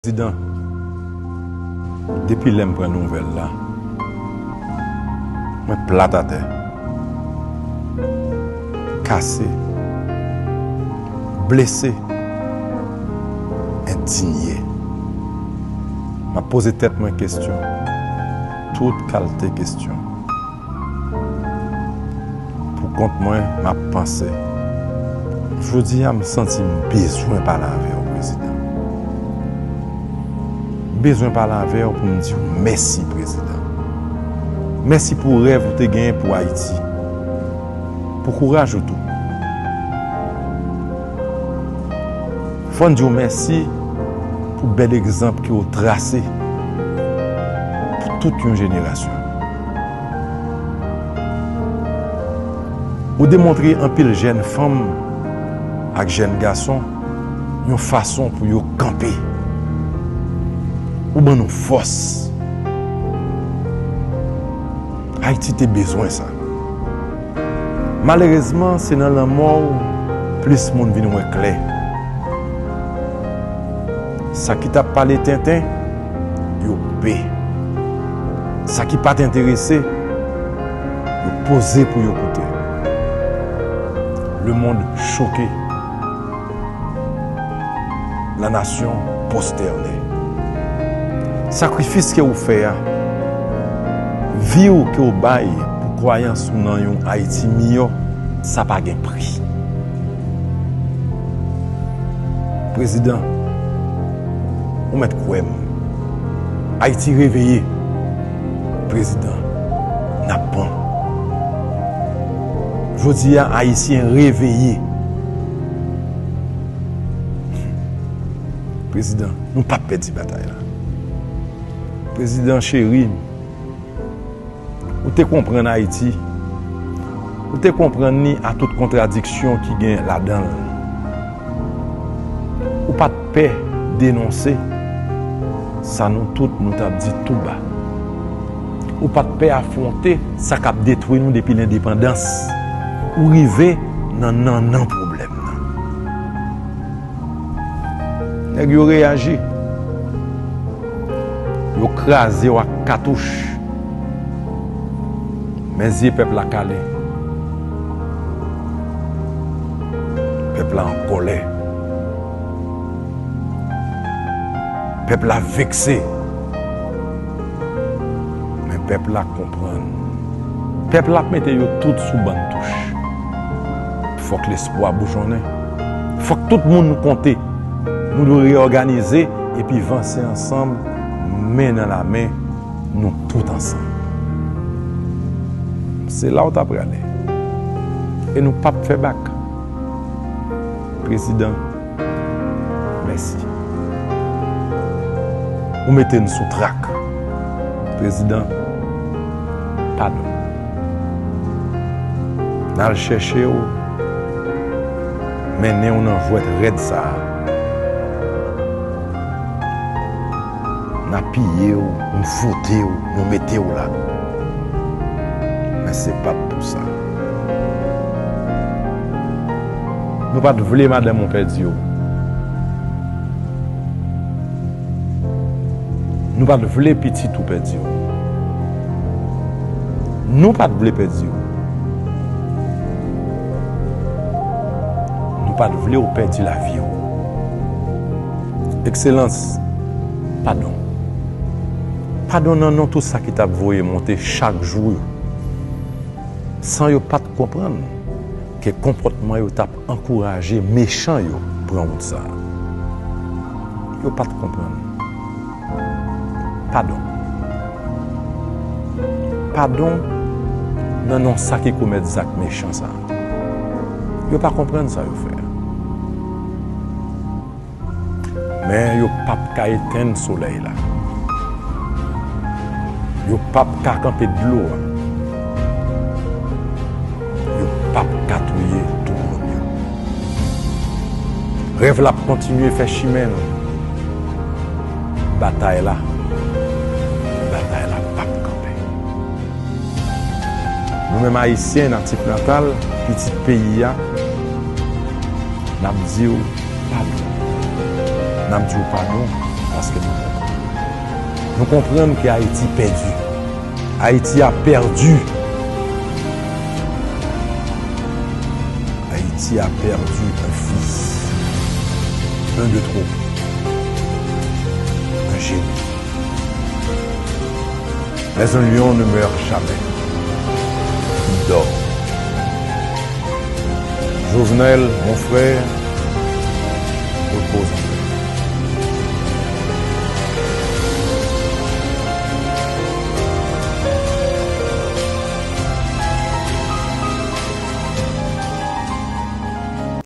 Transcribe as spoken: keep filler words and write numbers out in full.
Prezidan, depi lè m pran nouvèl la, mwen plat atè, kase, blese, endinye. M ap poze tèt mwen kesyon, tout kalte kesyon. Pou kont mwen, m ap panse. Jodi a, m santi m bezwen pale avè w, Prezidan. M bezwen pale avè w pou m di w mèsi, Prezidan. Mèsi pou rèv ou te genyen pou Ayiti. Pou kouraj ou tou. Fò n di w mèsi pou bèl egzanp ke w trase pou tout yon jenerasyon. Ou demontre anpil jèn fanm ak jèn gason yon fason pou yo kanpe. Ou ban nou fòs. Ayiti te bezwen sa. Malerezman, se nan lanmò w plis moun vin wè klè. Sa ki t ap pale tenten, yo koupe. Sa ki pa t enterese, yo poze pou yo koute. Lemonn choke. La nation prostène. Sakrifis ke w fè a, vi w ke w bay pou kwayans ou nan yon Ayiti miyò, sa pa gen pri. Prezidan, ou mèt kwè m. Ayiti reveye. Prezidan, n ap bon. Jodi a, Ayisyen reveye. Prezidan, nou p ap pèdi batay la. Prezidan cheri, ou te konprann Ayiti. Ou te konprann li a tout kontradiksyon ki gen ladan l. Ou pa t pè denonse sa nou tout nou t ap di tou ba. Ou pa t pè afwonte sa k ap detwi nou depi lendepandans. Ou rive nan nannan pwoblèm nan. Nèg yo reyaji. Yo kraze w ak katouch. Men zye pèp la kale. Pèp la an kòlè. Pèp la vekse. Men pèp la konprann. Pèp la ap mete yo tout sou bann touch. Fòk lespwa boujonnen. Fòk tout moun konte. Nou dwe reyòganize epi vanse ansanm, men nan lamen, nou tout ansanm. Se la w ta prale. E nou p ap fè bak. Prezidan, mèsi. Ou mete n sou trak. Prezidan, padon. N al chèche w, mennen w nan jwèt rèd sa a. N apiye w, nou foute w, nou mete w la. Men se pa t pou sa. Nou pa t vle madanm ou pèdi w. Nou pa t vle pitit ou pèdi w. Nou pa t vle pèdi w. Nou pa t vle w pèdi lavi w. Ekselans, padon. Padon nan non tout sa ki t ap voye monte chak jou yo. San yo pa t konprann ke konpòtman yo t ap ankouraje mechan yo pran wout sa a. Yo pa t konprann. Padon. Padon nan non sa ki komèt zak mechan sa a. Yo pa konprann sa yo fè a. Men yo p ap ka etenn solèy la. Yo p ap ka kanpe dlo a. Yo p ap ka touye tou moun yo. Rèv la ap kontinye fè chimen l. Batay la, batay la p ap kanpe. Nou menm Ayisyen, natif natal, pitit peyi a, n ap di w padon. N ap di w padon paske Nou konprann ke Ayiti pèdi. Ayiti a pèdi. Ayiti a pèdi un fils. Un de trop. Un génie. Mais un lion ne meurt jamais. Il dort. Jovenel, mon frère, repose en paix.